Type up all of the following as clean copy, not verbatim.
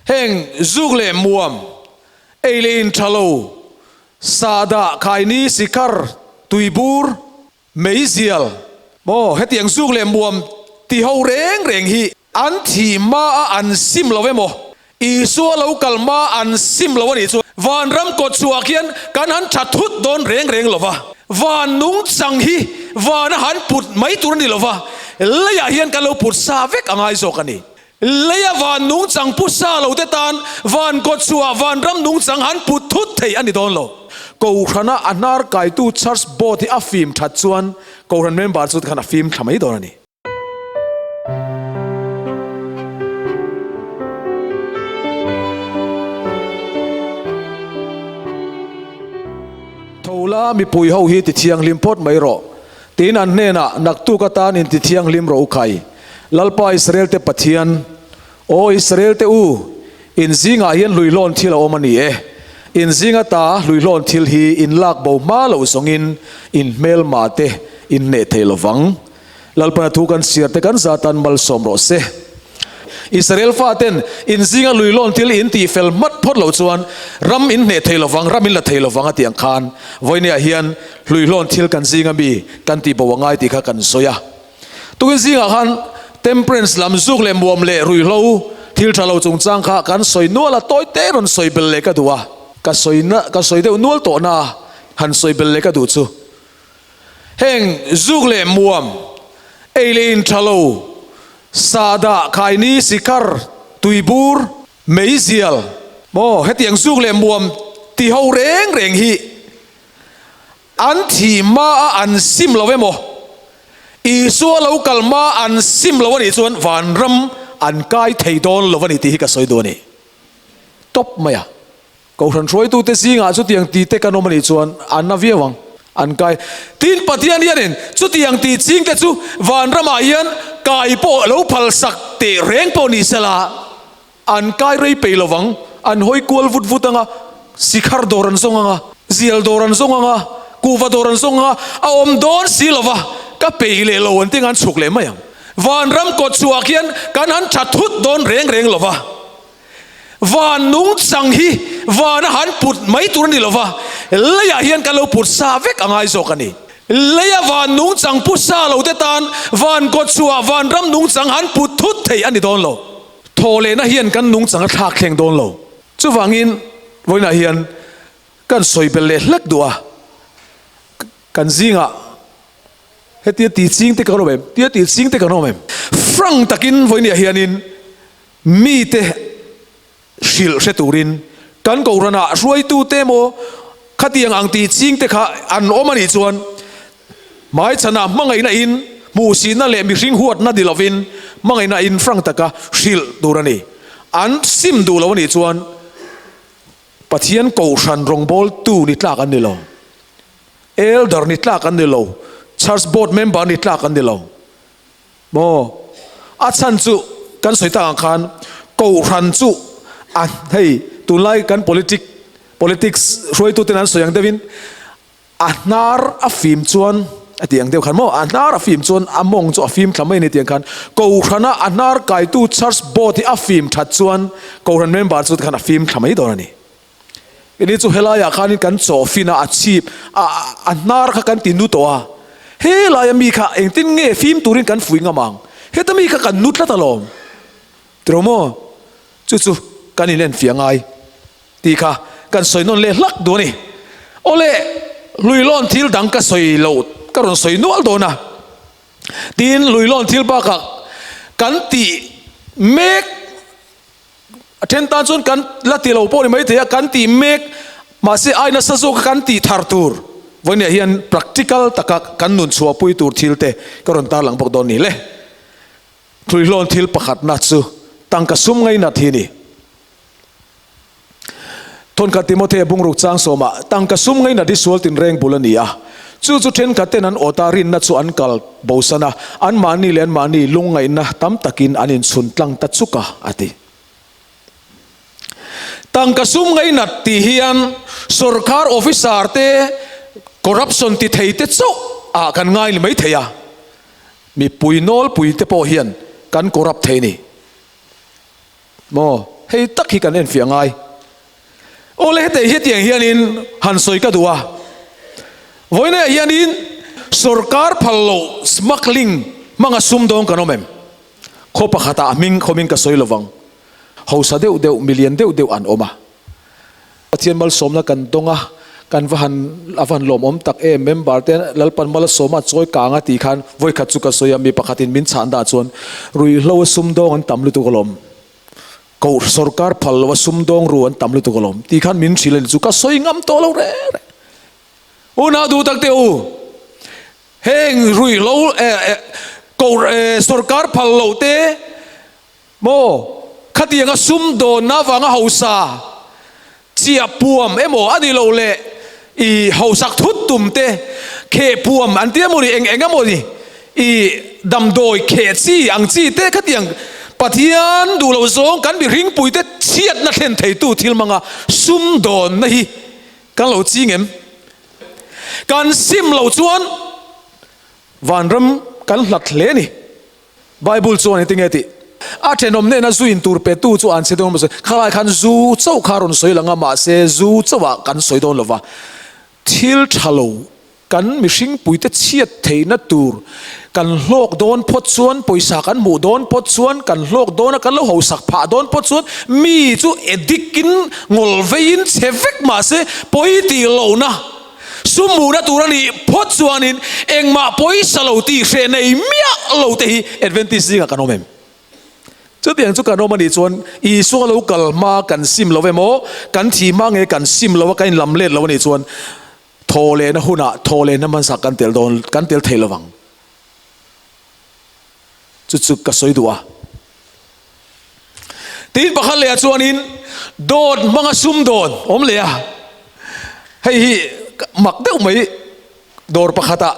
Heng zuk leh muam, ei leh in tha lo, sahdah, khaini, sikar, tuibur, meizial, maw hetiang zuk leh muam ti ho reng reng hi an thih hma a an sim lo emaw, Isua lo kal hma an sim lo a nih chuan vanram kawtchhuah khian kan han tha thut dawn reng reng lo va, van nungchang hi vana han put mai tur a ni lo va, leiah hian kan lo put sa vek a ngai zawk a ni. Leia van nungchang pu sa lo te tan van kawtchhuah vanram nungchang han put thut thei a ni dawn lo. Kohhrana a hnar kaitu Church Board hi a fim that chuan Kohhran member chu khan a fim thla mai dawn a ni. Tho la mipui ho hi tithianghlim phawt mai rawh. Tiin an hnenah, Naktuk atan intithianghlim rawh u khai. Lalpa Israelte Pathian, Aw Israelte u, in zingah hian hluihlawn thil a awm a ni e. In zinga ta hluihlawn thil hi in lak bo hma loh zawngin in hmelma te in hneh thei lo vang. Lalpana thu kan chhiar te kan zatan malsawm rawh se. Israel faten in zinga luilawn thil in tih fel hmat phawt loh chuan ram in hneh thei lovang, ram in la thei lovang a tih ang khan vawinia hian hluihlawn thil kan zinga mi kan tih bo a ngai tih kha kan sawi a. Tukin zingah khan temperance lam zuk leh muam leh ruihhlo thil tha lo chungchang kha kan sawi nual a, tawi te rawn sawi bel leh ka duh a, ka sawi na ka sawi deuh nual tawh na a, han sawi bel leh ka duh chu. Heng zuk leh muam, ei leh in tha lo, sahdah, khaini, sikar, tuibur, meizial, maw hetiang zuk leh muam ti ho reng reng hi an thih hma a an sim lo emaw, Isua lo kal hma an sim lo a nih chuan vanram an kai thei dawn lo a ni tih hi ka sawi duh a ni. Tawp mai a. Kohhran hruaitute zingah chutiang tite kan awm a nih chuan an na viau ang, an kai. Tin, Pathian hianin chutiang tih chingte chu vanramah hian kai pawh lo phalsak teh reng pawh ni sela, an kai rei peih lo vang, an hawi kual vut vut ang a, sikhar dawr an zawng ang a, zial dawr an zawng ang a, kuhva dawr an zawng ang a, a awm dawn si lo va, ka peih leh lo an ti ang, an chhuk leh mai ang. Vanram kawtchhuah khian kan han tha thut dawn reng reng lo va. Van nungchang hi vana han put mai tur a ni lova, leiah hian kan lo put sa vek a ngai zawk a ni. Leia van nungchang pu sa lo te tan van kawtchhuah vanram nungchang han put thut thei a ni dawn lo. Thawhlehna hian kan nungchang a thlak thleng dawn lo. Chuvangin vawiinah hian kan sawi belh leh hlek duh a, kan zingah hetia ti ching te kan awm em? Tia ti ching te kan awm em? Frank takin vawiinah hianin Mite hrilh hre turin kan Kohhranah hruaitute emaw khatiang ang tih chingte kha an awm a nih chuan hmaichhanah hmangaihna in hmuhsihna leh mihring huatna ni lovin hmangaihna in frank taka hrilh tur a ni. An sim duh lo a nih chuan Pathian Kohhran rawngbawltu ni tlak an ni lo, Elder ni tlak an ni lo, Church Board member ni tlak an ni lo. Maw? A chhan chu kan sawi tak ang khan Kohhran chu a hei tunlai kan politic politics hruaituten an sawi ang deuhin a hnar a fim chuan a tih ang deuh khan maw a hnar a fim chuan a mawng chu a fim thla mai a ni tih ang khan Kohhrana a hnar kaitu church board hi a fim that chuan Kohhran member chu tikhan a fim thla mai dawn a ni. Ini chu helaiah khanin kan chaw fin a, a chhip a, a hnar kha kan ti nu tawh a. Helaia mi kha engtin nge fim turin kan fui ngam ang? Heta mi kha kan nu tlat alawm. Tiraw maw? Chu chu kan inenfiah ngai tih kha kan sawi nawn leh hlak duh a ni. Awle, hluilawn thil dang ka sawi loh ka rawn sawi nual dawn a. Tin, hluilawn thil bakah kan tih mek A then tan chuan kan la ti lo pawh ni maithei a, kan tih mek mahse ai nasa zawka kan tih thar tur vawinia hian practical taka kan nun chhuahpui tur thil te ka rawn tarlang bawk dawn ni le. Thluihlawn thil pakhatna chu tangka sum ngainat hi a ni. Thawnkhat Timothea bungruk chang sawmah tangka sum ngainat hi sual tinreng bul a ni a, chu chu thenkhat ten an awt a, rinna chu an kal bosan a, anmahni leh anmahni lungngaihna tam takin an inchhun tlang ta chuk a, a ti. Tangka sum ngainat tih hian sorkar officer te corruption ti thei te chauh ah kan ngai ni mai thei a, mipui nawlpui te pawh hian kan corrupt thei a ni. Maw? Hei tak hi kan enfiah ngai. Awle hetei hetiang hianin han sawi ka duh a, vawiinah hianin sorkar phal loh smuggling hmanga sumdawng kan awm em? Khaw pakhatah hming khawmin ka sawi lovang, hausa deuh deuh, milian deuh deuh an awm a. Pathian malsawmna kan dawng a, kan va han a va han lawmawm tak em, member te Lalpan mal a sawm a, chawi kang a tih khan vawikhat chu ka sawi a, mi pakhatin min chhan dah chuan ruihhlo a sumdawng an tam lutuk alawm. Koh sorkar phal lo a sumdawng ru an tam lutuk alawm tih khan min hrilh a ni chu ka sawi ngam tawh lo reng reng. Unau duh tak teh u, heng ruihhlo koh sorkar phal loh te maw khatianga sumdawnna avanga hausa chiah puam emaw a ni lo leh i hausak thut tum te kheh puam an ti emaw ni eng eng emaw ni i damdawi kheh chi ang chi te khatiang Pathian duh loh zawng kan mihringpui te chhiatna thlen theitu thil hmanga sumdawnna hi kan lo ching em? Kan sim loh chuan vanram kan hlat hle a ni. Bible chuan engtin nge tih? A thenawm hnena zu in tur petu chu an chhe dawn maw? Khalai khan zu chauh kha rawn sawi lang a, mahse zu chauhah kan sawi dawn lova. Thil tha lo kan mihring puite chhiat theihna tur kan hlawk dawn phawt chuan, pawisa kan hmuh dawn phawt chuan, kan hlawk dawn a, kan lo hausak phah dawn phawt chuan mi chu addict in ngawl veiin chhe vek mahse pawi tih lohna Sum hmuhna tur a nih phawt chuanin engmah pawisa lo tih hreh nei miah lo te hi Adventist zingah kan awm em? Chutiang chu kan awm a nih chuan Isua lo kal hma kan sim lo emaw, kan thi hma nge kan sim lo a, kan inlam let lo a nih chuan thaw lehna hunah thaw lehna hmansak kan tel dawn, kan tel thei lovang. Chu chu ka sawi duh a. Tin pakhat leh ah chuanin dawt hmanga sum dawn awm leh a, hei hi mak deuh mai dawr pakhatah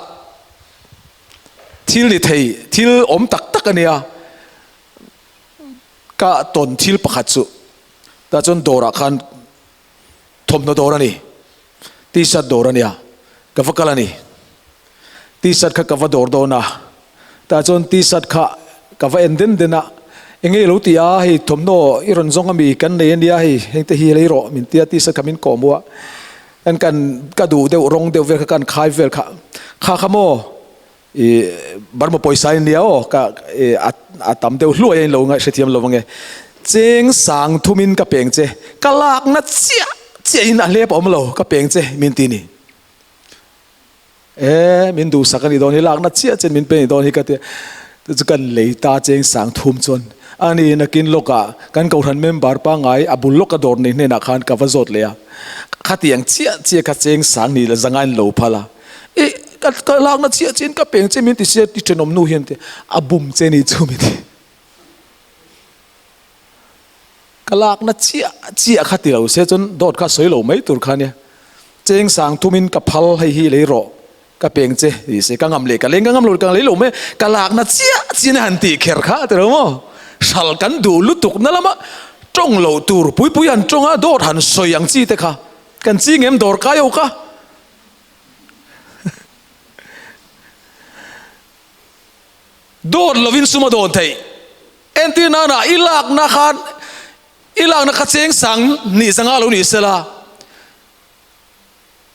thil ni thei thil awm tak tak a nia, ka tawn thil pakhat chu tah chuan dawrah khan thawmhnaw dawr a ni, t-shirt dawr a nia, ka va kal a ni. T-shirt kha ka va dawr dawn a, tah chuan t-shirt kha ka va en den den a, eng nge lo ti a, hei thawmhnaw i rawn zawng ami kan nei ania hei heng te hi lei rawh min ti a, t-shirt kha min kawh mu a, kan kan ka duh deuh rawng deuh vel kha kan khai vel kha, kha kha maw i Burma pawisa in nia aw ka i a tam deuh hluai a in lo ngaih hrethiam lo ange, cheng sang thum in ka peng che, ka lakna chiah chiah in a hlep awm lo ka peng che min ti ni. E, min duhsak a nih dawn hi, lakna chiah chian min pe nih dawn hi ka ti a. Chu chu kan lei ta cheng sang thum chuan a ni nakin lawkah kan kohhran member pangngai a bul lawka dawr nei hnenah khan ka va zawt leh a. Khatiang chiah chiah kha cheng sang nih leh zanga in lo phal a. E, ka ka lakna chiah chian ka peng che min ti sia i thenawm nu hian ti a bum che ni chu min ti. Ka lakna chiah chiah kha ti lo se chuan dawt kha sawi lo mai tur kha nia. Cheng sang thumin ka phal hei hi lei rawh ka peng che ti se ka ngam leh ka leng ka ngam lo ka lei lo mai ka lakna chiah chiah in a han tih kher kha ti lo maw. Hral kan duh lutuk na lama tawng loh tur pui pui han tawng a dawt han sawi ang chi te kha kan ching em dawr kai ho kha. Dawt lovin sum a dawn theih. Entir nana i lakna khan i lakna kha cheng sang nih zanga lo ni sela,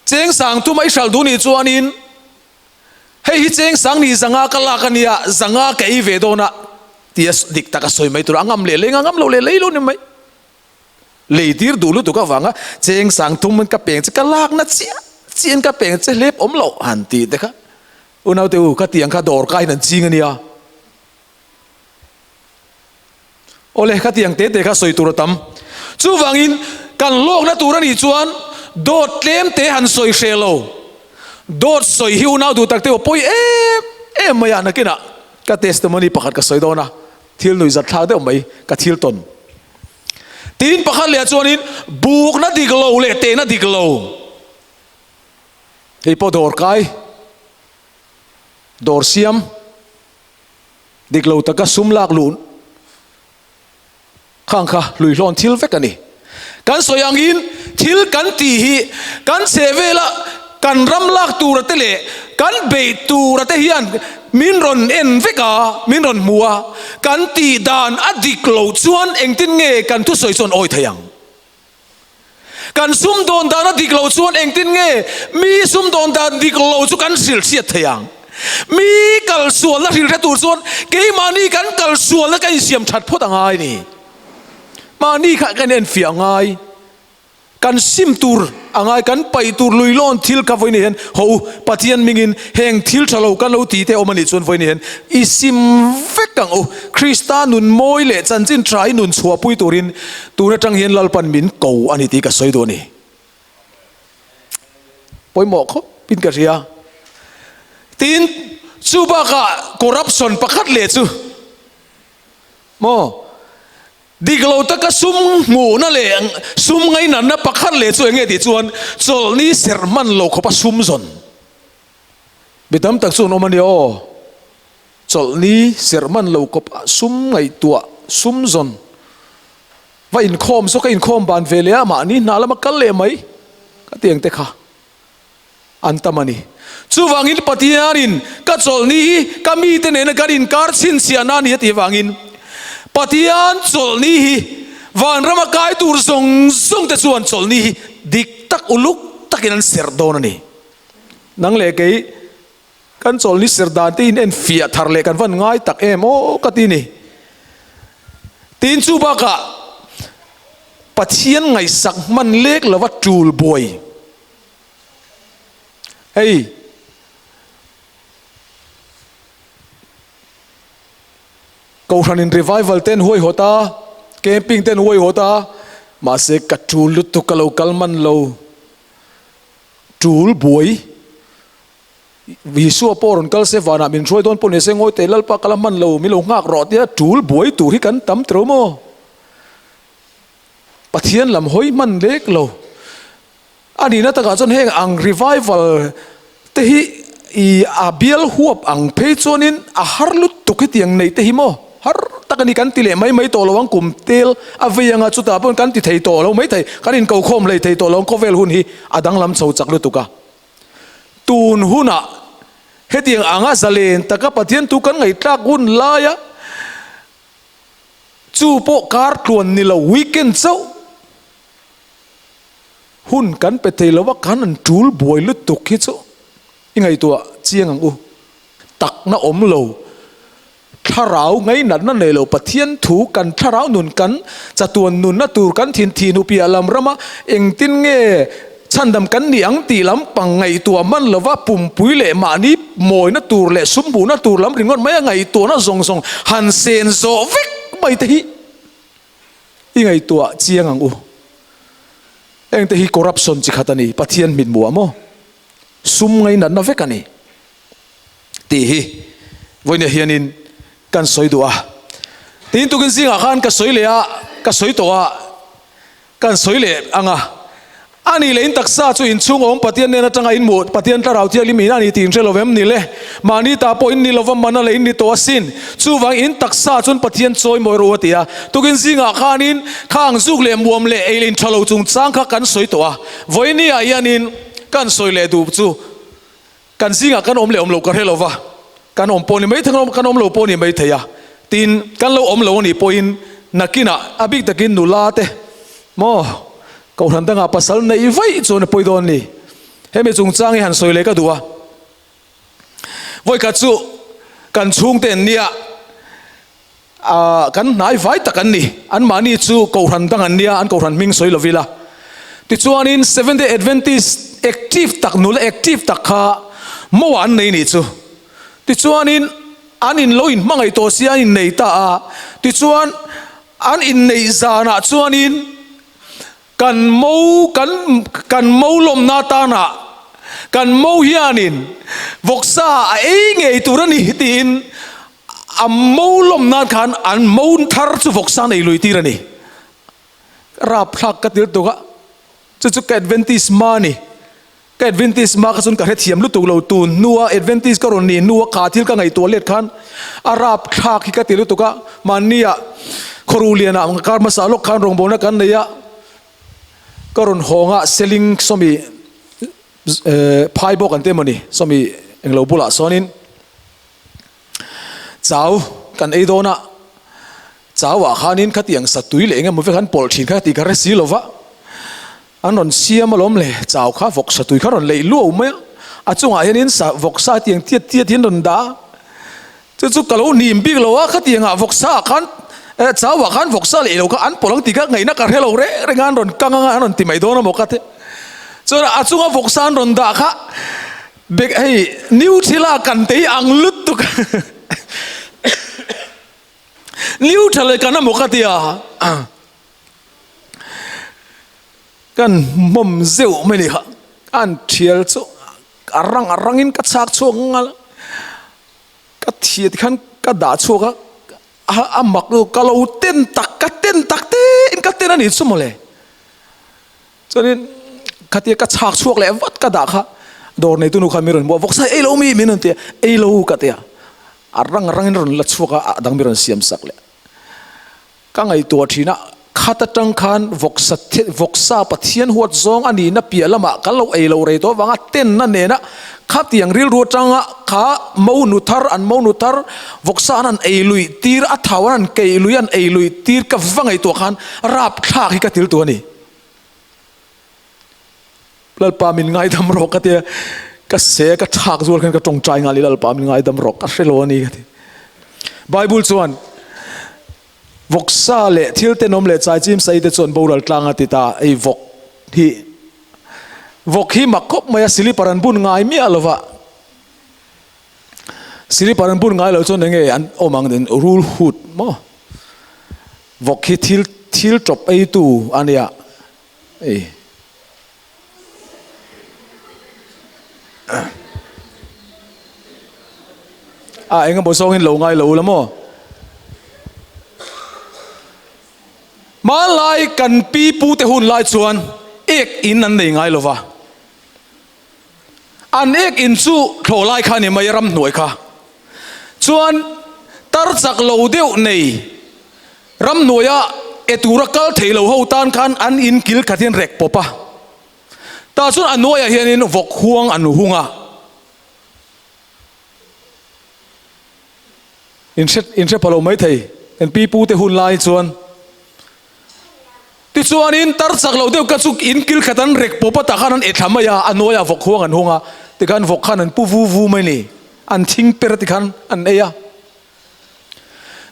cheng sang tuma i hralh duh nih chuanin hei hi cheng sang nih zanga ka lak a nia, zanga ka ei ve dawn a tia dik taka sawi mai tur a ngam leh leng a ngam lo leh lei lo ni mai. Lei tir duh lutuk avanga cheng sang tum ka peng che ka lakna chiah chiah ka peng che hlep awm loh han tih te kha unaute u ka tiang kha dawr kaiin an ching a nia. Awle, khatiang te te kha sawi tur a tam. Chuvangin, kan hlawkna tur a nih chuan dawt tlem te han sawi hreh lo. Dawt sawi hi unau duh tak te aw pawi em em mai a, nakinah ka testimony pakhat ka sawi dawn a, thil nuihzat thlak deuh mai ka thil tawn. Tin, pakhat leh ah chuanin bukna dik lo leh tehna dik lo, hei pawh dawr kai, dawr siam, Dik lo taka sum lak luh khang kha hluihlawn thil vek a ni. Kan sawi angin thil kan tih hi kan chheh vela kan ram lak tura te leh Kan beih tura te hian min rawn en vek a, min rawn hmu a, kan tih dan a dik loh chuan engtin nge kan thusawi chuan awi thei ang? Kan sumdawn dan a dik loh chuan engtin nge mi sumdawn dan dik lo chu kan hrilh hriat thei ang? Mi kalsualna hrilh hre tur chuan keimahni kan kalsualna ka insiam that phawt a ngai ni. Mahni kha kan enfiah a ngai. Kan sim tur a ngai, kan paih tur lui lawn thil kha vawiin hian haw u, Pathian mingin heng thil tha lo kan lo ti te awm a nih chuan vawiin hian i sim vek ang u. Krista nun mawi leh chanchin tha i nun chhuahpui turin tun atang hian Lalpan min ko a ni tih ka sawi duh a ni. Pawimawh khawp in ka hria. Tin, chu bakah corruption pakhat leh chu maw? Dik lo taka sum hmuhna leh sum ngainatna pakhat leh chu eng nge tih chuan chawlhni serh hman lo khawpa sum zawn. Mi tam tak chu an awm a nia aw. Chawlhni serh hman lo khawpa sum ngaihtuah, sum zawn. Va inkhawm zawk a inkhawm ban ve leh a mahni hna lama kal leh mai ka ti ang te kha. An tam a ni. Chuvangin Pathianin ka chawlhni hi ka mite nena kan inkar chhinchhiahna a ni a tih avangin Pathian chawlhni hi vanrama kai tur zawng zawng te chuan chawlhni hi dik tak uluk takin an serh dawn a ni. Nang leh kei kan chawlhni serh dan te in en fiah thar leh kan van ngai tak em aw ka ti ni. Tin chu bakah Pathian ngaihsak hman lek lova tul buai. Hei Kohhranin revival ten huai hawt a, camping ten huai hawt a, mahse ka tul lutuk ka lo kal man lo. Tul buai Isua pawh rawn kal se vanah min hruai dawn pawh ni se ngawi teh Lalpa ka la hman lo min lo nghak rawh tia tul buai tur hi kan tam tiro maw? Pathian lam hawi hman lek lo. A nihna takah chuan heng ang revival te hi i a bial huap ang phei chuanin a har lutuk hetiang neih te hi maw har tak a ni kan ti leh mai mai tawh lo ang kum tel a vei anga chutah pawh kan ti thei tawh lo mai thei kan inkokhawm hlei thei tawh lo ang khawvel hun hi a danglam chho chak lutuk a tun hunah hetiang anga zalen taka Pathian thu kan ngaihtlak hun laia chu pawh kar tluan ni lo weekend chauh Hun kan pe thei lo a, kan an tul buai lutuk hi chu i ngaihtuah chiang ang u. Takna awm lo, thlarau ngainatna nei lo Pathian thu kan thlarau nun kan chatuan nunna tur kan thin thih hnu piah lam rama engtin nge chhandam kan nih ang tih lam pang ngaihtuah hman lova pumpui leh mahni mawina tur leh sum hmuhna tur lam ringawt mai a ngaihtuahna zawng zawng han sen zawh vek mai te hi I ngaihtuah chiang ang u. Engte hi corruption chi khat a ni, Pathian mitmuh ah maw? Sum ngainatna vek a ni tih hi vawinia hianin kan sawi duh a. Tin tukin zingah khan ka sawi leh a, ka sawi tawh a, kan sawi leh ang a. A nih leh in taksa chu inchhung awm Pathian nen atanga in hmuh Pathian Thlarau Thianghlim in a ni tih in hre lo vem ni le? Mahni ta pawh in ni lova mana leh in ni tawh asin. Chuvang in taksa chuan Pathian chawi mawi rawh u a ti a. Tukin zingah khanin khang zuk leh muam leh ei leh in tha lo chungchang kha kan sawi tawh a. Vawiini ah hianin kan sawi leh duh chu Kan zingah kan awm leh awm lo ka hre lo va, kan awm pawh ni mai thei kan awm lo pawh ni mai thei a, tin kan lo awm lo a nih pawhin nakinah a bik takin nula te maw kohhran dangah pasal neih vaih chuan a pawi dawn a ni. Hemi chungchang hi han sawi leh ka duh a, vawikhat chu kan chhungte an nia, Ahh kan hnai vai tak an ni. Anmahni chu kohhran dang an nia, an kohhran hming sawi lo ila. Tichuanin Seventh Day Adventist active tak, nula active tak kha mo ah an nei nih chu. Tichuanin an in lo inhmangaih tawh sia an innei ta a. Tichuan an inneih zanah chuanin kan mo kan kan mo lawmna atana kan mo hianin vawksa a ei ngei tur a ni tiin A mo lawm nan khan an mo thar chu vawksa nei lui tir a ni. Rapthlak ka tir tuk a, chu chu ka Adventist ma a ni. Ka Adventist ma kha chuan ka hrethiam lutuk lo, tun hnua Adventist ka rawn nih hnua kha thil ka ngaihtuah let khan a rapthlak hi ka ti lutuk a, mahnia khawru lianah kar hmasa lawk khan rawngbawlna kan nei a, ka rawn hawng a, seling sawmi phai bawk an ti emaw ni, sawmi. Englo bulah sawnin chau kan ei dawn a, chauah khanin khatiang satui leh engemaw vek an pawlh thin kha tih ka hre si lova, an rawn siam alawm le, chau kha vawk satui kha rawn leih luau mai a, a chungah hianin sa vawksa tiang tiat tiat hian rawn dah a, chu chu ka lo hnim bik lo a, khatiangah vawksa ah khan eh chauah khan vawksa leh lo kha an pawlh ang tih kha ngaihna ka hre lo reng reng a, an rawn kang anga an rawn ti mai dawn amaw ka ti, chuan a chunga vawksa an rawn dah kha Bek hei new thila kan te hi ang lutuk new tha leh kan amaw ka tia kan hmawm zeuh mai ni kha an thial chu a rang a rangin ka chhak chhuak nghal a ka thiat khan ka dah chhuak a a mak lutuk ka lo ten tak ka ten tak te in ka ten a nih chu mawle. Chuanin khatia ka chhak chhuak leh vat ka dah kha dawr neitu nu khan min rawn hmuh a, vawksa ei lo mi min rawn ti a, ei lo ka ti a, a rang rangin rawn la chhuak a, a dang mi rawn siam sak leh. Ka ngaihtuah thin a, khat atang khan vawksa vawksa Pathian huat zawng a nihna piah lamah kan lo ei lo rei tawh avanga tenna nena khatiang rilru atanga kha mo nu thar an mo nu thar vawksa an han ei luih tir a thau an han keih luih an ei luih tir ka va ngaihtuah khan rapthlak hi ka til tu a ni. Lalpa min ngaidam rawh ka tia ka se ka thak zual khan ka tawngtai nghal i Lalpa min ngaidam rawh ka hrelo a ni ka ti. Bible chuan vawksa leh thil tenawm leh chaichim sai te chuan boral tlang a ti ta ei vawk hi vawk hi mak khawp mai a silipar an bun ngai miah lova silipar an bun ngai lo chuan enge an awm ang den rul hut maw Vawk hi thil thil tawp ei tu a nia ei. A engemaw zawngin lo ngai lo ula maw? Hmanlai kan pi pu te hun lai chuan ek in an nei ngai lova. An ek in chu thlawh lai kha a ni mai ramhnuai kha. Chuan tar chak lo deuh nei ramhnuaia e tura kal thei lo ho tan khan an in kil khat hian rek pawp a. Tah chuan a hnuaiah hianin vawk huang an hung a. In hre in hre pha lo mai thei kan pi pu te hun lai chuan. Tichuanin tar chak loh deuh ka chu in kil khat an rek pawp a tah khan an e thla mai a, a hnuaiah vawk huang an hung a, tikhan vawk khan an pu vu vu mai ni, an thing per tikhan an ei a.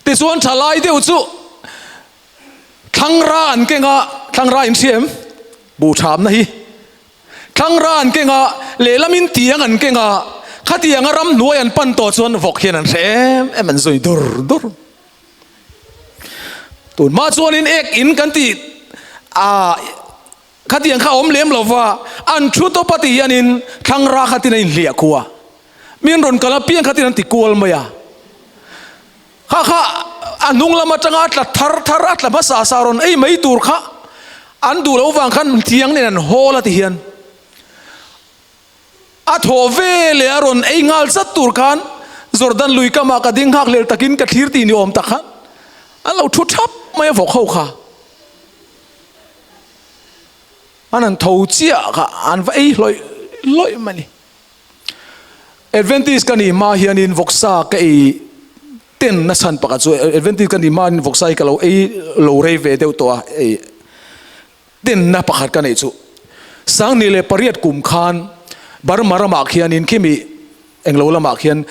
Tichuan thalai deuh chu thlangra an keng a, thlangra in hria em? Buh thamna hi. Thlangra an keng a, lehlamin tiang an keng a, khatianga ramhnuai an pan tawh chuan vawk hian an hre em em an zui dur dur. Tun hma chuanin ek in kan tih a khatiang kha awm lem lova, an thu tawp a tih hianin thlangra khatin a inhliah khu a, min rawn kal apiang khatin an ti kual mai a, kha kha a hnung lam atanga a tla thar thar a tla hmasa sa rawn ei mai tur kha an duh loh vang khan thiang nen an hawl a ti hian. A thawh ve leh a rawn ei nghal zat tur khan Jordan lui kamah ka ding nghak hlel takin ka thlir tih ni awm tak khan an lo thu thap mai a vawk ho kha. An han tho chiah kha an va ei hlawih hlawih mai a ni. Adventist ka nih hma hianin vawksa ka ei ten na chhan pakhat chu Adventist ka nih hma hian vawksa hi ka lo ei lo rei ve deuh tawh a ei Tinna pakhat ka neih chu Sangni leh pariat kum khan Burma ramah khianin khimi englo lamah khian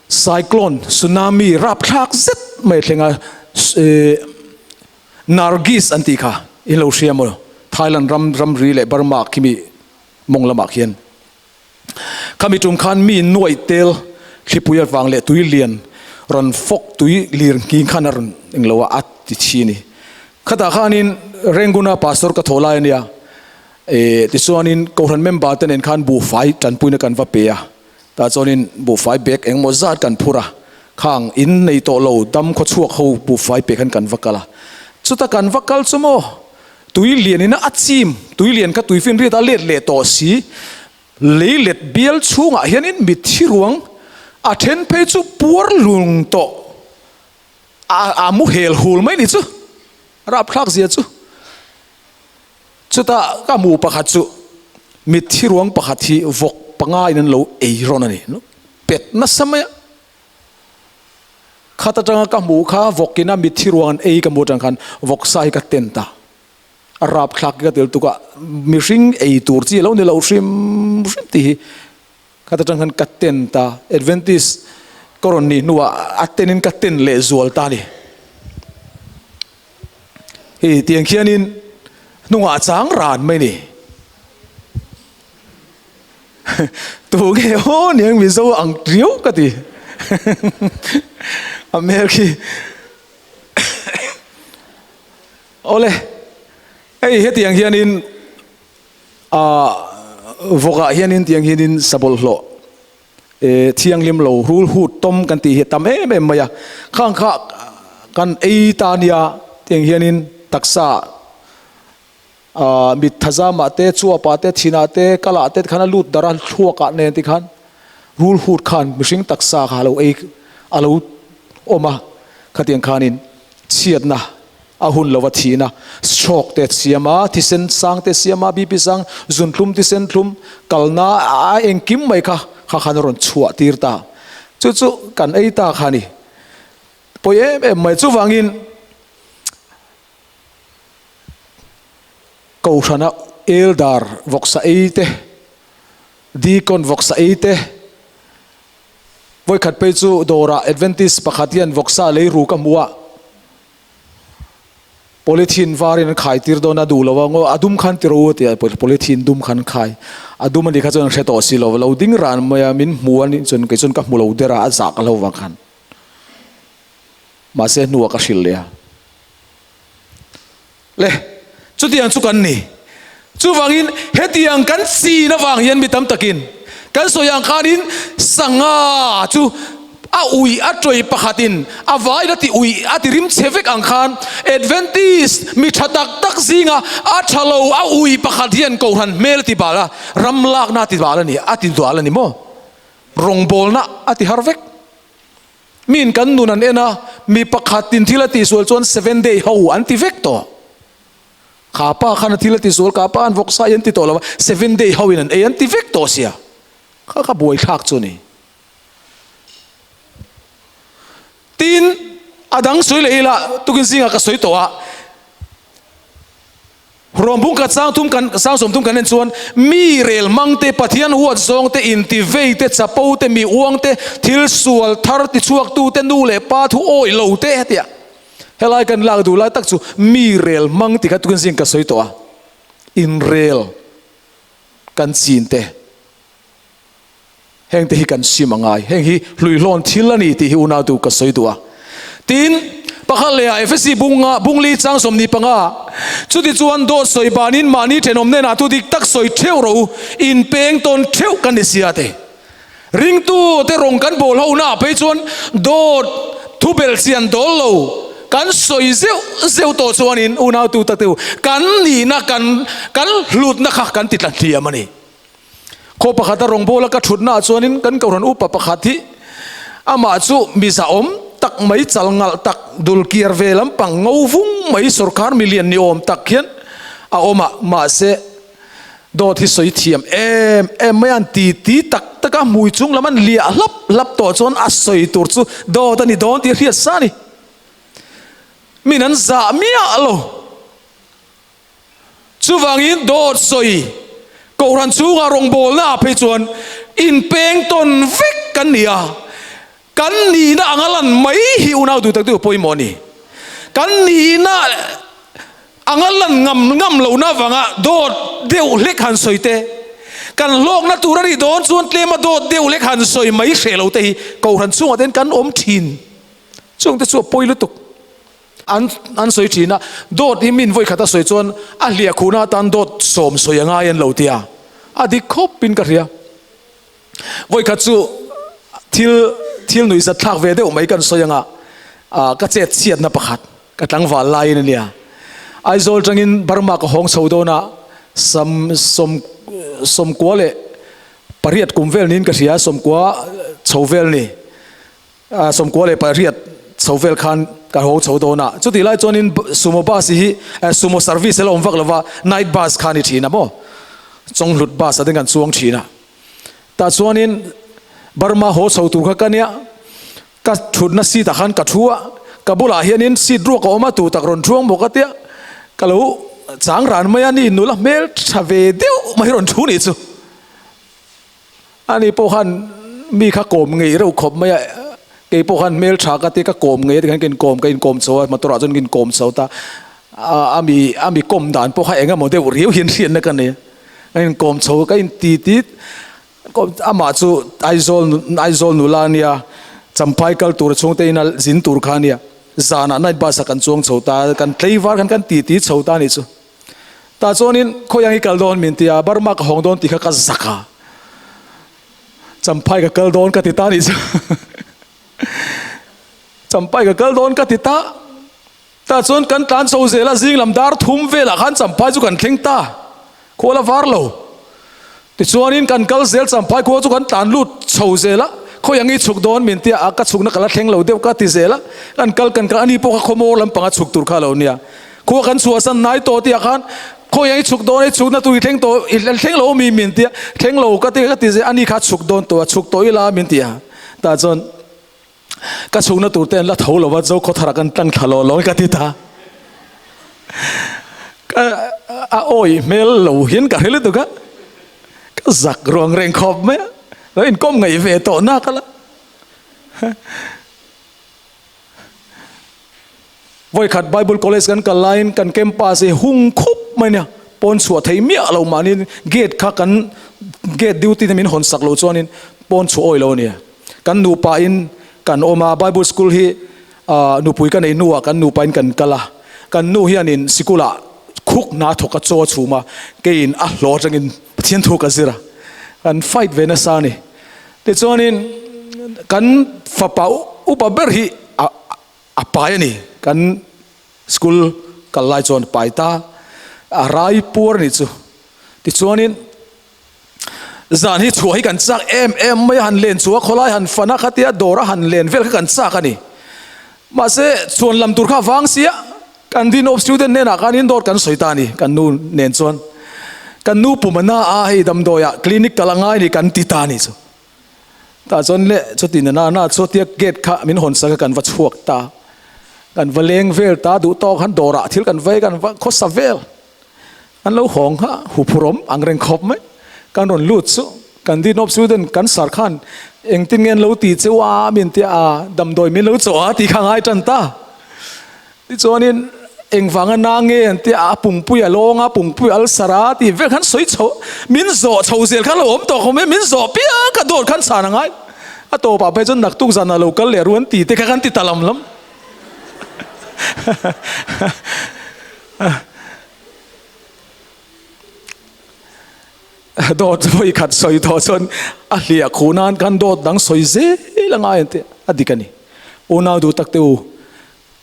cyclone tsunami rapthlak zet mai a thleng a, Nargis an tih kha in lo hria maw Thailand ram ramri leh Burma khimi mawng lamah khian khami tum khan mi nuaih tel thlipui avang leh tui lian rawn fawk tui lir nghing khan a rawn englo a a ti thi a ni. Khatah khanin Renguna pastor ka thawh lai a nia, eh tichuanin Kohhran member te nen khan buhfai tanpuina kan va pe a, tah chuanin buhfai bag engemaw zat kan phur a, khang in nei tawh lo dam khaw chhuak ho buhfai pe khan kan va kal a, chuta kan va kal chu maw tui lian ina a chim, tui lian kha tui finriat a let leh tawh si, lei let bial chhungah hianin mitthi ruang a then phei chu puar lung tawh. A a mu hel hul mai ni chu rapthlak zia chu. Chutah ka hmu pakhat chu mitthi ruang pakhat hi vawk panga in an lo ei rawn a ni. pet nasa mai a. Khat atanga ka hmuh kha vawkina mitthi ruang an ei ka hmuh atang khan vawksa hi ka ten ta. A rapthlak hi ka tel tuk a, mihring ei tur chi a lo ni lo hrim hrim tih hi khat atang khan ka ten ta. Adventist ka rawn nih hnuah a tenin ka ten leh zual ta a ni. Hei tiang khianin hnungah a chang ran mai ni. Tu nge aw niang Mizo ang riau ka ti. A hmel khi. Awle, hei hetiang hianin ah vawkah hianin tiang hianin sa bawlhhlawh eh thianghlim lo rul hut tawm kan tih hi a tam em em mai a. Khang kha kan ei ta nia tiang hianin taksa ah mit thazamah te chuapah te thinah te kalah te tikhan a lut darh a thluakah nen tikhan rul hut khan mihring taksa kha a lo ei a lo awm a khatiang khanin chhiatna a hun lova thihna stroke te siam a thisen sang te siam a BP sang zunthlum thisen thlum kalna a engkim mai kha kha khan a rawn chhuah tir ta chu chu kan ei ta kha a ni pawi em em mai chuvangin Kohhrana Eldar vawksa ei te, Deacon vawksa ei te, vawikhat phei chu dawrah Adventist pakhat hian vawksa lei ru ka hmu a, polythene varin an khai tir dawn a duh lo a, ngaw a dum khan ti ro a ti a, polythene dum khan khai, a dum a nih kha chuan an hre tawh si lo, lo ding ran mai a, min hmu a nih chuan kei chuan ka hmu lo der a, a zah ka lo vang khan. Mahse hnuah ka hrilh leh a. Le, chutiang chu kan ni. Chuvangin hetiang kan chin avang hian mi tam takin kan sawi ang khanin sangha chu a ui a tawih pakhatin a vain a ti ui a ti rim chhe vek ang khan Adventist mi tha tak tak zinga a tha lo a ui pakhat hian Kohhran hmel a ti bal a, ram lakna a ti bal a ni, a ti dual a ni maw? Rawngbawlna a ti har vek. Miin kan nun an en a, mi pakhatin thil a tihsual chuan seven day ho an ti vek tawh. Kha pa khan a thil a tihsual, kha pa an vawksa i an ti tawh lo a, seven day ho in an ei an ti vek tawh sia. Kha kha buaithlak chu a ni. Tin, a dang sawi leh ila, tukin zingah ka sawi tawh a, Rawmbung khat sang thum kan sang sawm thum kan en chuan mi rel hmang te, Pathian huat zawng te, inti vei te, chapo te, mi uang te, thil sual thar ti chhuak tu te, nu leh pa thu awih lo te hetia helai kan lak duh lai tak chu mi rel hmang ti kha tukin zing ka sawi tawh a, inrel kan chin te heng te hi kan sim a ngai heng hi hluihlawn thil a ni tih hi unau tu ka sawi duh a tin pakhat leh ah Efesi bunga bungli chang 25 chuti chuan dawt sawi banin mahni thenawm hnenah thu dik tak sawi theuh rawh u inpeng tawn theuh kan ni sia te ringtu te rawng kan bawl ho na ah phei chuan dawt thu bel chian dawl lo kan sawi zeuh zeuh tawh chuanin unau tu tak te u kan nihna kan kan hlutna kha kan ti tla hliam a ni. Khaw pakhata rawngbawla ka thutnaah chuanin kan kohhran upa pakhat hi amah chu mi zahawm tak mai chal ngalh tak dul kiar ve lampang ngo vung mai sorkar milian ni awm tak hian a awm a, mahse dawt hi sawi thiam em em mai a, an ti ti tak tak a, hmui chung lam an liah hlap hlap tawh chuan a sawi tur chu dawt a ni dawn tih a hriat sa a ni. Min an zah miah lo. Chuvangin dawt sawi Kohhran chhunga rawngbawlna ah phei chuan inpeng tawn vek kan ni a, kan nihna anga lan mai hi unau duh tak deuh pawimawh a ni. Kan nihna anga lan ngam ngam lohna avanga dawt deuh hlek han sawi te, kan hlawkna tur a nih dawn chuan tlema dawt deuh hlek han sawi mai hreh lo te hi Kohhran chhungah te hian kan awm thin. Chungte chu a pawi lutuk. An an sawi thin a, dawt hi min vawi khat a sawi chuan a hliah khuhna atan dawt sawm sawi a ngai an lo ti a, a dik khawp in ka hria. Vawi khat chu thil thil nuih zat thlak ve deuh mai kan sawi anga, ah ka chet chhiatna pakhat ka tlangval laiin a nia. Aizawl tangin Burma ka hawng chho dawn a, sam sawm sawmkua leh pariat kum vel niin ka hria, sawmkua chho vel ni. 98 chho vel khan ka ho chho dawn a, chutih lai chuanin sumo bus hi sumo service a la awm vak lo va, night bus kha a ni thin a maw, Chawnghlut bus ah te kan chuang thin a, tah chuanin Burma haw chho tur kha ka nia, ka thutna seat ah khan ka thu a, ka bulah hianin seat ruak a awm a, tu tak rawn thuang bawk a tia, ka lo chang ran mai a ni, nula hmel tha ve deuh mai rawn thu nih chu. Ani pawh khan mi kha kawm ngei reuh khawp mai a, kei pawh khan hmel tha ka tia ka kawm ngei a tikhan ka inkawm ka inkawm chho a, motor ah chuan ka inkawm chho ta, a mi a mi kawm dan pawh kha eng emaw deuh riau hian hriatna ka nei a, ka inkawm chho ka inti ti amah chu Aizawl Aizawl nula a nia, Champhai kal tur chhungte ina zin tur kha a nia, zanah night bus ah kan chuang chho ta, kan tleivar khan kan titi chho ta a nih chu. Tah chuanin khawi ang i kal dawn min ti a, Burma ka hawng dawn tih kha ka zak a, Champhai ka kal dawn ka ti ta nih chu. Champhai ka kal dawn ka ti ta. Tah chuan kan tlan chho zel a, zing lam dar thum velah khan Champhai chu kan thleng ta, khual a var lo. Tichuanin kan kal zel Champhai khua chu kan tlan lut chho zel a, khawi ang i chhuk dawn min ti a, ka chhukna ka la thleng lo deuh ka ti zel a, kan kal kan kal ani pawh kha khawmawr lampanga chhuk tur kha a lo nia. Khua kan chhuahsan hnai tawh tih ah khan khawi ang i chhuk dawn i chhukna tur i thleng tawh i thleng lo mi min ti a, thleng lo ka ti ka ti zel ani kha chhuk dawn tawh a chhuk tawh ila min ti a, tah chuan ka chhukna tur te an la tho lo va Zokhawthar ah kan tlang thla lo lo ka ti ta. Ka a awi hmel lo hian ka hre lutuk a, ka zak ruang reng khawp mai a, lo inkawm ngaih ve tawh nak ala. Vawikhat Bible College kan kal laiin kan campus hi hung khup mai nia, pawn chhuah theih miah lo mahni gate kha kan gate duty te min hawn sak lo chuanin pawn chhuah awi lo a nia. Kan nupa in kan awm a, Bible School hi nupui ka nei hnuah kan nupa in kan kal a, kan nu hianin sikulah khuk hna thawk a chaw a chhum a, keiin a hlawh atangin Pathian thu ka zir a, kan fight ve nasa a ni. Tichuanin kan fapa upa ber hi a pai a ni, kan school kal lai chuan a pai ta, a rai puar a nih chu. Tichuanin zan hi chhuah hi kan chak em em mai a, han len chhuah a khawlai han fan a khatia dawr a han len vel kha kan chak a ni. Mahse chhuan lam tur kha a vang sia. Kan Dean of Student hnenah khanin dawt kan sawi ta a ni, kan nu nen chuan. Kan nu pum a na a, hei damdawiah clinic kal a ngai ni kan ti ta a ni chu. Tah chuan le chuti na na na chu tia gate kha min hawn sak a kan va chhuak ta. Kan va leng vel ta duh tawk han dawrah thil kan vei kan va khawsa vel. An lo hawng kha huphurawm ang reng khawp mai. Kan rawn lut chu kan Dean of Student kan sir khan engtin nge an lo ti cheu a min tia a damdawi min lo chawh a tih kha ngai tan ta. Tichuanin engvanga na nge an tia a pungpui a lawng a pungpui ulcer a tih vel khan sawi chho min zawh chho zel khan lo awm tawh khawm e min zawh piang ka dawt khan chhan a ngai a tawpah phei chuan naktuk zanah lo kal leh ruan ti te kha kan ti ta lam lam Dawt vawi khat sawi tawh chuan a hliah khuh nan khan dawt dang sawi zel a ngai an ti a dik a ni. Unau duh tak te u,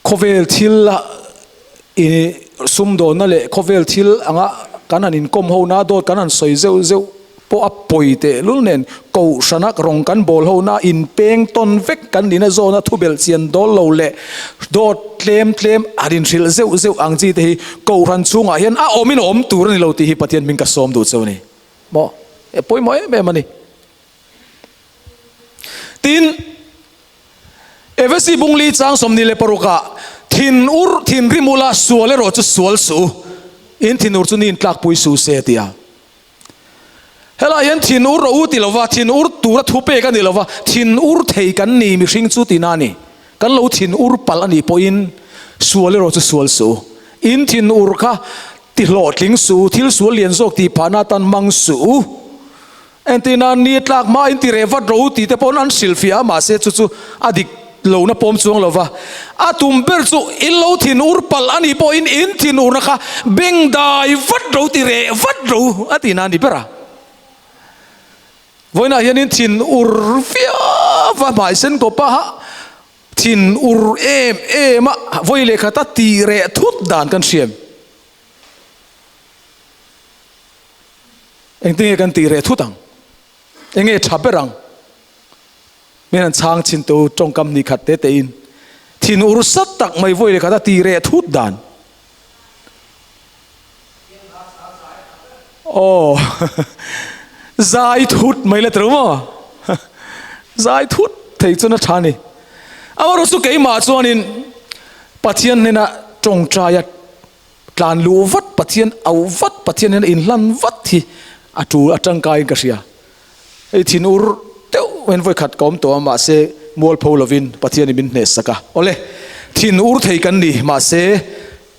khawvel thil a i sumdawnna leh khawvel thil anga kan han inkawm ho na dawt kan han sawi zeuh zeuh pawh a pawi tehlul nen kohhrana rawng kan bawl ho na inpeng tawn vek kan nihna zawna thubelh chian dawl lo leh dawt tlem tlem an inhrilh zeuh zeuh ang chi te hi kohhran chhungah hian a awmin a awm tur a ni lo tih hi Pathian hming ka sawm duh cheu a ni. Maw? E pawimawh em em a ni. Tin, Efesi bungli chang 26ah thin ur thinrim ula sual erawh chu sual suh u, in thinur chu ni intlakpui suh se a ti a. Helaiah hian thin ur rawh u ti lova, thin ur tura thu pek a ni lova, thin ur thei kan ni mihring chu tina a ni. Kan lo thin ur palh a nih pawhin sual erawh chu sual suh u. In thin ur kha ti hlawhtling suh u, thil sual lian zawk tih phahna atan hmang suh u. Entirna, ni tlak hma in ti reh vat rawh u tih te pawn an hrilhfiah a, mahse chu chu a dik lohna pawm chuang lo va. A tum ber chu in lo thin ur palh a nih pawhin in thin urna kha beng dai vat rawh u ti reh vat rawh u a tihna a ni ber a. Vawiinah hian in thin ur viau va hmaisen kawp a, thin ur em em a, vawi lehkhat a tih reh thut dan kan hriam. Engtin nge kan tih reh thut ang? Enge tha ber ang? Min han chhang chhin tu tawngkam ni khat te te in thin ur sat tak mai vawi leh khat a tih reh thut dan. Aw zai thut mai la tru maw? Zai thut thei chuan a tha a ni. Amaherawhchu keimah chuanin Pathian hnena tawngtaia tlan luh vat, Pathian auh vat, Pathian hnena inhlan vat hi a tul a tangkaiin ka hria. Hei thin ur deuh hian vawikhat ka awm tawh a, mahse mualpho lovin Pathianin min hnehsak a. Awle, thin ur thei kan ni, mahse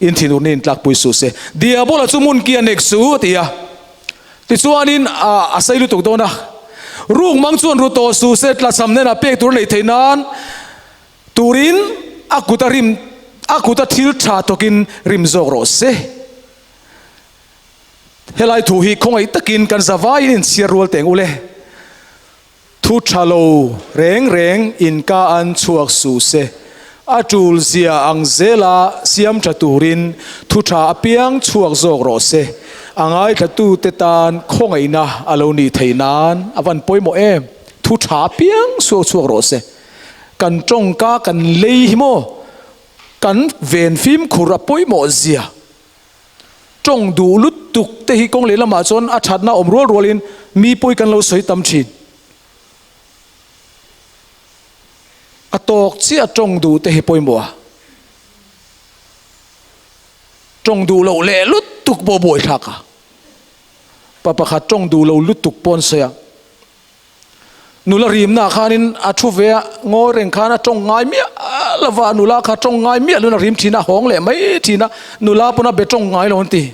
in thin urna in tlakpui suh se. Diabola chu hmun ki a nek su, a ti a. Tichuanin a sei lutuk dawn a, ruk mang chuan ru tawh suh se, tlachham hnenah pek tur a neih theih nan turin a kut a rim, a kut a thil tha tawkin rim zawk rawh se. Helai thu hi khawngaih takin kan zavaiin inchhiar rual teng ule. Thu tha lo reng reng in ka an chhuak suh se. A tul zia ang zela siam tha turin thu tha apiang chhuak zawk rawh se. A ngaithlatute tan khawngaihna a lo nih theih nan a van pawimawh em? Thu tha apiang suak chhuak rawh se. Kan tawngka kan lei hi maw? Kan ven fimkhur a pawimawh zia. Tawng duh lutuk te hi kawng lehlamah chuan a thatna awm rual rualin mi pawi kan lo sawi tam thin. A tawk chiah tawng duh te hi pawimawh a. Tawng duh loh leh lutuk pawh buaithlak a. Pa pakhat tawng duh lo lutuk pawh an sawi a. Nula rimna khanin a thu ve a, ngawi reng khan a tawng ngai miah lova, nula kha tawng ngai miah lun a rim thin a, hawng leh mai thin a, nula pawn a be tawng ngai lo an ti.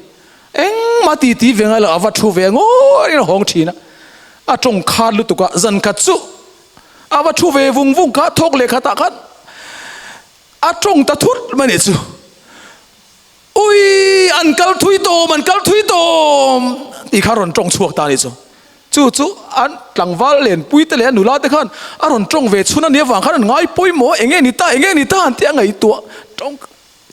Engmah ti ti ve ngai lo, a va thu ve ngawi rengin a hawng thin a, a tawng khat lutuk a, zan khat chu a va thu ve vung vung kha, thawk leh khatah khan a tawng ta thut mai nih chu. Ui, an kal thui tawm, an kal thui tawm tih kha a rawn tawng chhuak ta a nih chu. Chu chu an tlangval lenpui te leh a nula te khan a rawn tawng ve chhun a nih avang khan an ngai pawimawh a, enge ni ta, enge ni ta an tih a ngaihtuah tawng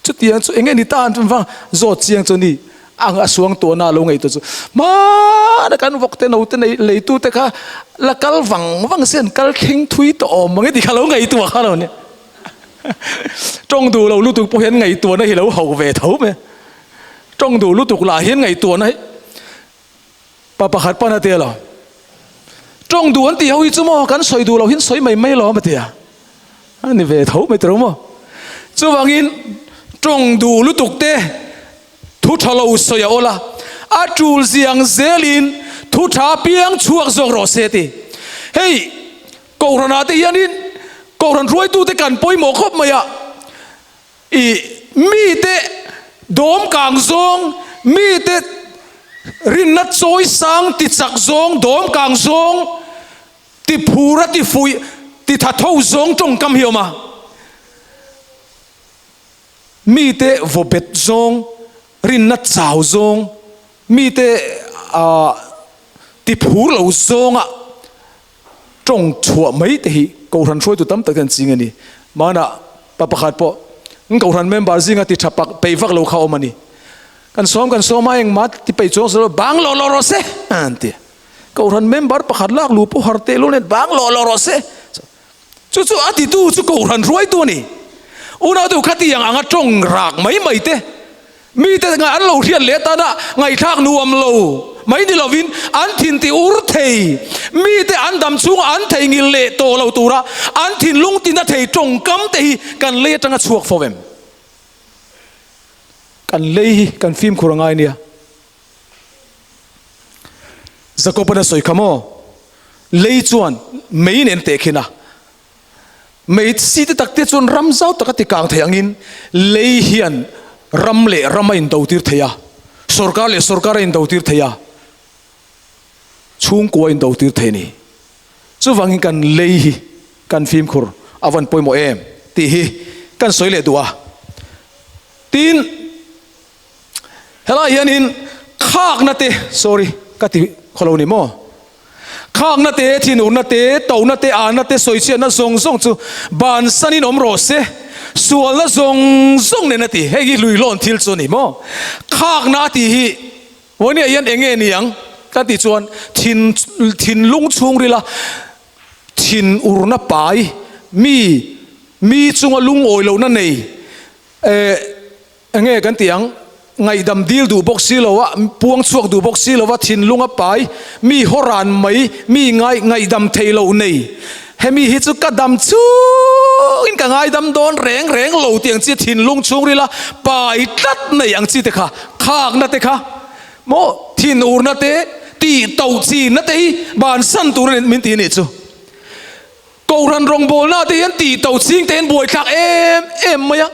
chutiang chu enge ni ta an tih vang zawt chiang chu ni ang a suang tuahna a lo ngaihtuah chu hmana kan vawk te no te nei leitu te kha la kal vang vang se an kal thleng thui tawh awm ang e tih kha lo ngaihtuah kha lo nia. Tawng duh lo lutuk pawh hian ngaihtuahna hi lo hauh ve tho mai. Tawng duh lutuk lah hian ngaihtuahna hi pa pakhat pawn a ti alo. Tawng duh an tih ho hi chu maw kan sawi duh lo hian sawi mai mai lo a ti a. A ni ve tho mai tiro maw. Chuvangin tawng duh lutuk te thu tha lo sawi a awl a, a tul ziang zelin thu tha piang chhuak zawk rawh se ti. Hei Kohhranah te hianin Kohhran hruaitute kan pawimawh khawp mai a, i mite dawm kang zawng, mite rinna chawi sang ti chak zawng, dawm kang zawng, ti phura ti fuih, ti tha tho zawng tawngkam hi a awm a. Mite vaw bet zawng, rinna chau zawng, mite ti phur lo zawnga Tawng chhuah mai te hi Kohhran hruaitu tam tak hian ching a ni. Hmanah pa pakhat pawh an Kohhran member zinga ti tha pak peih vak lo kha awm a ni. Kan sawm kan sawm a engmah ti peih chuang silo bang lawh lawh rawh se an ti. Kohhran member pakhat lak lu pawh har teh lul nen bang lawh lawh rawh se. Chu chu a titu chu Kohhran hruaitu a ni. Unautu khatiang anga tawng rak mai mai te Mite ngai an lo hriat leh tana ngaihthlak nuam lo mai ni lovin an thin ti ur thei. Mite an dam chhunga an theihngilh leh tawh lo tura an thinlung tina thei tawngkam te hi kan lei atanga chhuak fo em? Kan lei hi kan fimkhur a ngai nia. Jakob-an a sawi kha maw? Lei chuan mei nen tehkhin a. Mei si te tak te chuan ram zau tak a ti kang thei angin lei hian ram leh ram a indo tir thei a, sorkar leh sorkar a indo tir thei a, chhungkua a indo tir thei a ni. Chuvangin kan lei hi kan fimkhur a van pawimawh em tih hi kan sawi leh duh a. Tin, helai hianin khakna te, sorry ka ti khawlo ni maw? Khakna te, thinurna te, tohna te, anna te, sawichhiatna zawng zawng chu bansanin awm rawh se. Sualna zawng zawng nen a ti. Hei hi hluihlawn thil chu a ni maw? Khakna a tih hi Vawnia hian eng nge ni ang ka tih chuan thin thinlung chhungrila thinurna pai mi mi chunga lungawi lohna nei eh Eng nge kan tih ang? Ngaihdam dil duh bawk si lo a, puang chhuak duh bawk si lo a, thinlung a pai, mi hawran mai, mi ngai ngaihdam thei loh nei. Hemi hi chu ka dam chungin ka ngaidam dawn reng reng lo tih ang chi thinlung chhungrila pai tlat nei ang chi te kha, khakna te kha maw thinurna te tih toh chinna te hi bansan tur a min ti a nih chu. Kohhran rawngbawlna te hian tih toh ching te hian buaithlak em em mai a.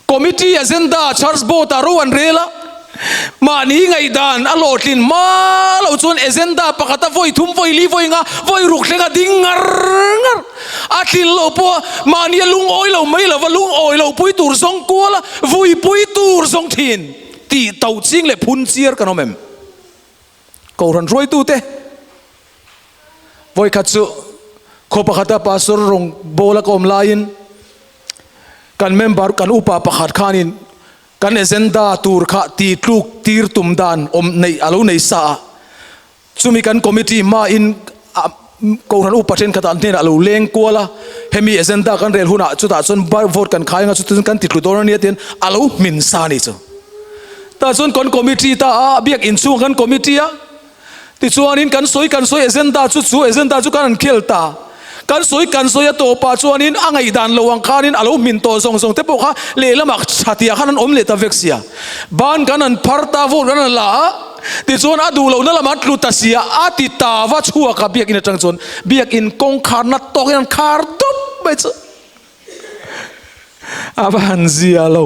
Committee agenda church board ah ro an rel a, mahni ngaihdan a hlawhtlin hma lo chuan agenda pakhata vawi thum, vawi li, vawi nga, vawi ruk thleng a ding ngar ngar. A tlin lo pawh mahni a lungawi lo mai lova lungawi lo pui tur zawng kual a, vui pui tur zawng thin tih to ching leh phun chiar kan awm em? Kohhran hruaitute vawikhat chu khaw pakhata pastor rawng bawla ka awm laiin kan member kan upa pakhat khanin kan agenda tur kha ti tluk tir tum dan awm nei a lo nei sa a, chumi kan committee hmain kohhran upa thenkhat an hnenah a lo leng kual a, hemi agenda kan rel hunah chutah chuan vote kan khai anga chutin kan ti tlu dawn ania tiin a lo hmin sa a ni chu. Tah chuan kan committee ta a, biak inchhung kan committee a, tichuanin kan sawi kan sawi agenda chu chu agenda chu kan han khel ta, kan sawi kan sawi a tawpah chuanin a ngaihdan lo ang khanin a lo hmin tawh zawng zawng te pawh kha lehlamah thatia khan an awm leh ta vek sia. Ban kan han phar ta, vote kan han la a, tichuan a duh lohna lamah an tlu ta sia, a ti ta va chhuak a biakin atang chuan biakin kawngkharna tawkin an khar dawp mai chu a va han zia lo.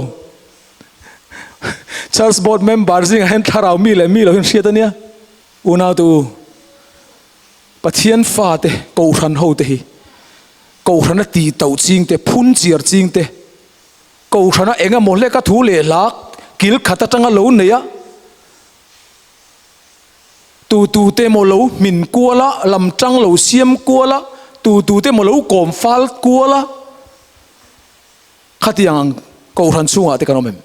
Church board member zingah hian thlarau mi leh mi lo hian hriat a nia. Unau te u, Pathian fate Kohhran ho te hi Kohhrana tih toh ching te, phun chiar ching te, Kohhrana eng emaw hleka thu leh hla kil khat atanga lo nei a, tu tu te emaw lo hmin kual a, lam tang lo siam kual a, tu tu te emaw lo kawm fal kual a, Khatiang ang Kohhran chhungah te kan awm em?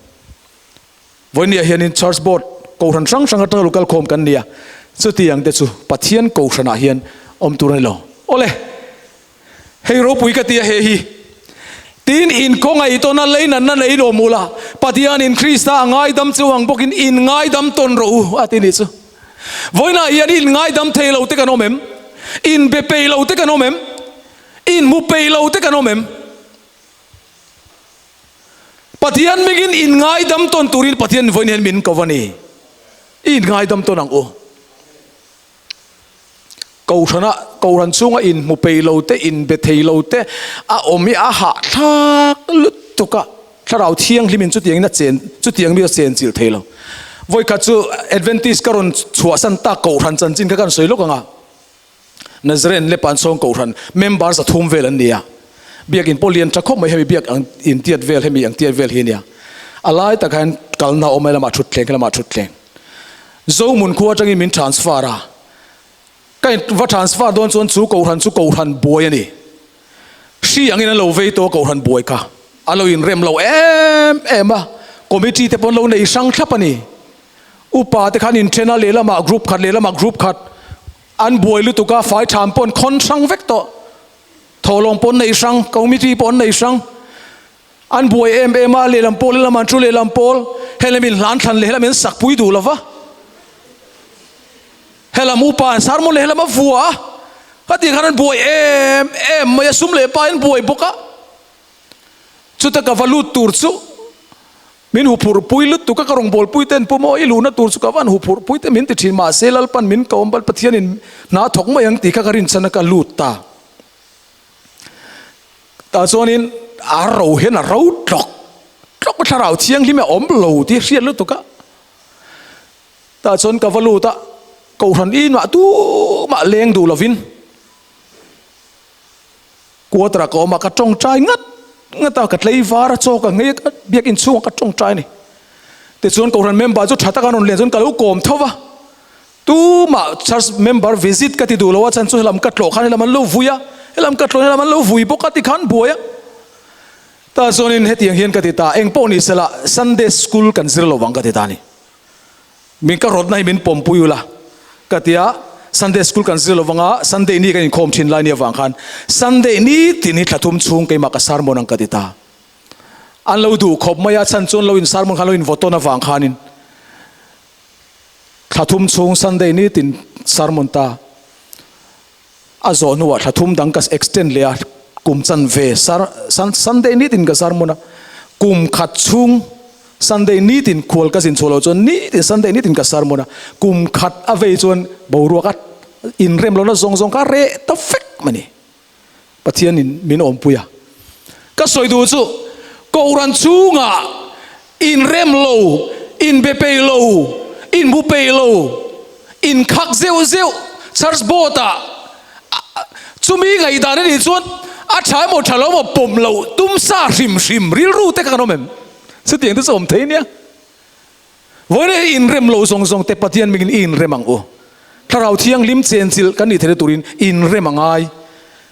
Vawinia hianin Church Board Kohhran hrang hrang atanga lo kalkhawm kan ni a, chutiang te chu Pathian Kohhranah hian awm tur a ni lo. Awle! Hei ropui ka ti a he hi. Tin, in khawngaih tawn a leinanna nei lo mu la, Pathianin Krista a ngaidam chu ang bawkin in ngaidam tawn rawh u a ti ni chu. Vawiinah hian in ngaidam thei lo te kan awm em? In be peih lo te kan awm em? In hmu peih lo te kan awm em? Pathian mingin in ngaidam tawn turin Pathian vawiin hian min ko a ni. I in ngaidam tawn ang u. Kohhrana Kohhran chhunga in hmu peih lo te, in be thei lo te a awm hi a hahthlak lutuk a, Thlarau Thianghlimin chutiangin a chen chutiang mi a chen chilh thei lo. Vawikhat chu Adventist ka rawn chhuahsan tak Kohhran chanchin kha ka rawn sawi lawk ang a. Nazarene leh Pansawng Kohhran member 300 vel an ni a, biakin pawh lian tha khawp mai hemi biak ang intiat vel hemi ang tiat vel hi a nia. A lai takah hian kalna a awm a, helamah thutthleng helamah thutthleng. Zohmun khua atangin min transfer a, ka in va transfer dawn chuan chu Kohhran chu Kohhran buai a ni. Hri angin an lo vei tawh a Kohhran buai kha a lo inrem lo em em a, committee te pawh an lo nei hrang thlap a ni. Upa te khan inthen a, lehlamah group khat lehlamah group khat An buai lutuk a, fai tham pawh an khawn hrang vek tawh. Thawhlawm pawh an nei hrang, committee pawh an nei hrang. An buai em em a, lehlam pawl helam an thu lehlam pawl, helam in hlan thlan leh helam in sak pui duh lo va. Helam upa an sermon leh helam a vua a, khatiang khan an buai em em mai a, sum leh pa in buai bawk a. Chuta ka va lut tur chu Min huphurh pui lutuk a, ka rawngbawlpui ten pu maw i luhna tur chu ka van huphurh pui te min ti thin mahse Lalpan min ka awm bal Pathianin hna thawk mai ang tih kha ka rinchhan a ka lut ta. Tah chuanin a ro hian a ro tlawk tlawk a thlarau thianghlim a awm lo tih a hriat lutuk a. Tah chuan ka va lut a, Kohhran inah tumah leng duh lovin Quarter ah ka awm a, ka tawngtai ngat ngat a, ka tlei var a, chaw ka nghei a, ka biakin chhungah ka tawngtai a ni. Tichuan Kohhran member chu tha taka an rawn len chuan ka lo kawm tho va, tumah church member visit ka ti duh lo a, chhan chu helam ka tlawh khan helam an lo vui a, helam ka tlawh helam an lo vui bawk a tikhan buai a. Tah chuanin hetiang hian ka ti ta, eng pawh ni sela Sunday school kan zir lo vang ka ti ta a ni. Min ka rawtna hi min pawmpui ula ka ti a, Sunday school kan zir lo vanga Sunday ni kan inkhawm thin lai ni avang khan Sunday ni tin hi thla thum chhung keimah ka sermon ang ka ti ta. An lo duh khawp mai a, chhan chuan lo in sermon khan lo in vawtawn avang khanin thla thum chhung Sunday ni tin sermon ta. A zawh hnuah thla thum dang ka extend leh a, kum chanve sar Sunday nitin ka sermon a, kum khat chhung Sunday nitin khual ka zin chhuah loh chuan nitin Sunday nitin ka sermon a, kum khat a vei chuan boruak a inrem lohna zawng zawng kha reh ta vek mai a ni. Pathianin min awmpui a. Ka sawi duh chu Kohhran chhungah inrem lo, inbe pei lo, inbu pei lo, inkhak zeuh zeuh church board ah chumi ngaihdan a nih chuan a tha emaw tha lo emaw pawm loh tum sa hrim hrim rilru te kha kan awm em? Chutiang te chu awm thei nia. Vawiin hi inrem lo zawng zawng te Pathian mingin i inrem ang u. Thlarau Thianghlim chenchilh kan nih theihna turin inrem a ngai.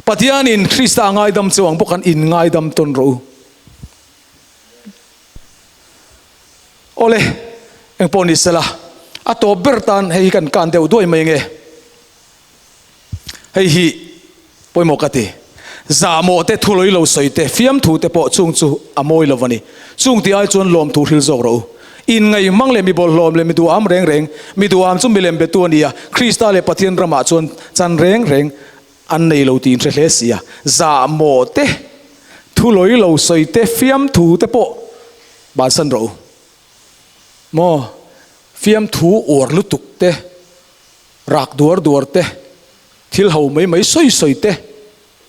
Pathianin Krista a ngaidam cheu ang bawk an inngaidam tawn rawh u. Awle, engpawh ni sela, a tawp ber tan hei hi kan kan deuh duai mai nge. Hei hi pawimawh ka ti. Zahmawh te, thulawi lo sawi te, fiamthu te pawh chung chu a mawi lo a ni. Chung tih ai chuan lawmthu hril zawk rawh u. Inngaihmang leh mi bawlhhlawm leh mi duham reng reng, mi duham chu milem betu a ni a, Krista leh Pathian ramah chuan chan reng reng an nei lo tih inhre hle si a. Zahmawh te, thulawi lo sawi te, fiamthu te pawh bansan rawh u. Maw? Fiamthu uar lutuk te. Rak duar duar te, thil ho mai mai sawi sawi te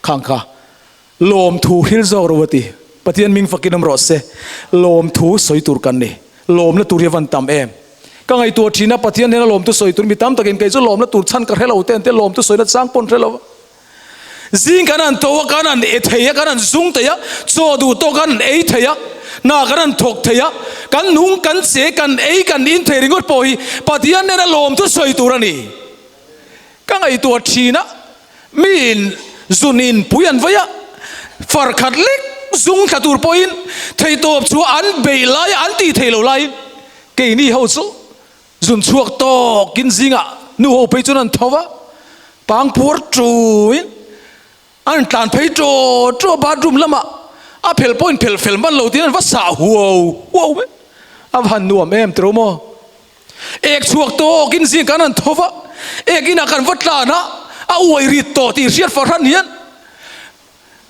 khang kha lawmthu hril zawk ro a ti. Pathian ming fakin awm rawh se. Lawmthu sawi tur kan ni. Lawmna tur hi a van tam em. Ka ngaihtuah thin a, Pathian hnena lawmthu sawi tur mi tam takin kei chu lawmna tur chhan ka hre lo te an tia, lawmthu sawina chang pawn hre lo. Zing kan han tho a, kan han e thei a, kan han zung thei a, chaw duh tawk kan han ei thei a, hna kan han thawk thei a, kan nung, kan che, kan ei, kan in thei ringawt pawh hi Pathian nena lawmthu sawi tur a ni. Ka ngaihtuah thin a, miin zun in pui an vei a, far khat lek zung thla tur pawhin theihtawp chu an beih lai a, an tih theih loh laiin keini ho chu Zun chhuak tawkin zingah nu ho phei chuan an tho va, pangpuar tuin an tlan phei ṭaw ṭaw a, bathroom lamah a phel pawhin phel fel hman lo tiin an va sah huau huau mai. A va han nuam em tiro maw? Ek chhuak tawkin zing kan han tho va, ek inah kan va tlan a, a uai rit tawh tih hriat fahran hian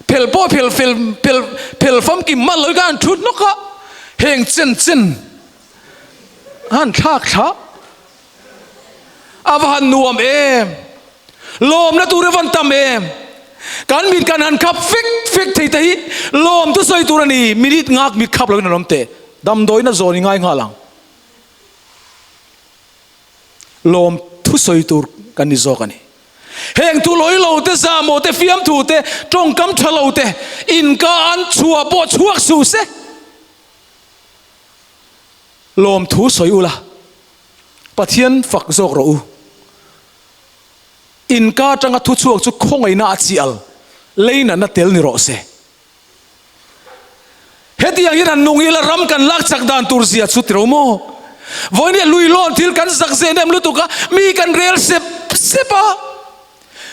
phel pawh phel fel phel phel famkim hman loin khan an ṭhu hnawk a, heng chen chen Han thlak thla. A va han nuam em. Lawmna tur a van tam em. Kan mit kan han khap fek fek thei te hi lawm chu sawi tur a ni. Minute ngak mit khap loin an awm teh. Damdawiin a zawn i ngai nghal ang. Lawm thu sawi tur kan ni zawk a ni. Heng thu lawi lo te, zahmawh te, fiamthu te, tawngkam tha lo te, inka an chhuah pawh chhuak suh se. Lawmthu sawi ula, Pathian fak zawk rawh u. Inka atanga thu chhuak chu khawngaihna a chial, leinatna tel ni rawh se. Hetiang hian han nung ila ram kan lak chak dan tur zia chu tiro maw? Vawinia lui lawn thil kan zak zen em lutuk a, mi kan rel sep sep a.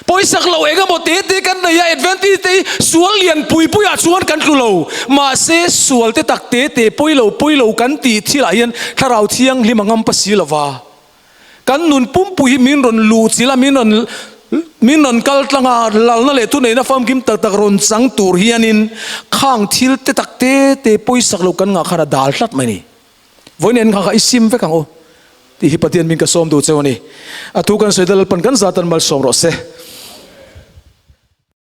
Pawisak lo eng emaw te te kan nei a, Adventist te hi sual lian pui puiah chuan kan tlu lo. Mahse, sual te tak te te pawi lo pawi lo kan tih thilah hian Thlarau Thianghlim a ngam pa si lova. Kan nun pumpui hi min rawn luh chilh a, min rawn min rawn kal tlang a, lalna leh thuneihna famkim tak tak rawn chang tur hianin khang thil te tak te te pawisak lo kan ngah khan a dal tlat mai ni. Vawiin en kha kha i sim vek ang u tih hi Pathian min ka sawm duh cheu a ni. A thu kan sawi dal Lalpan kan zat an malsawm rawh se.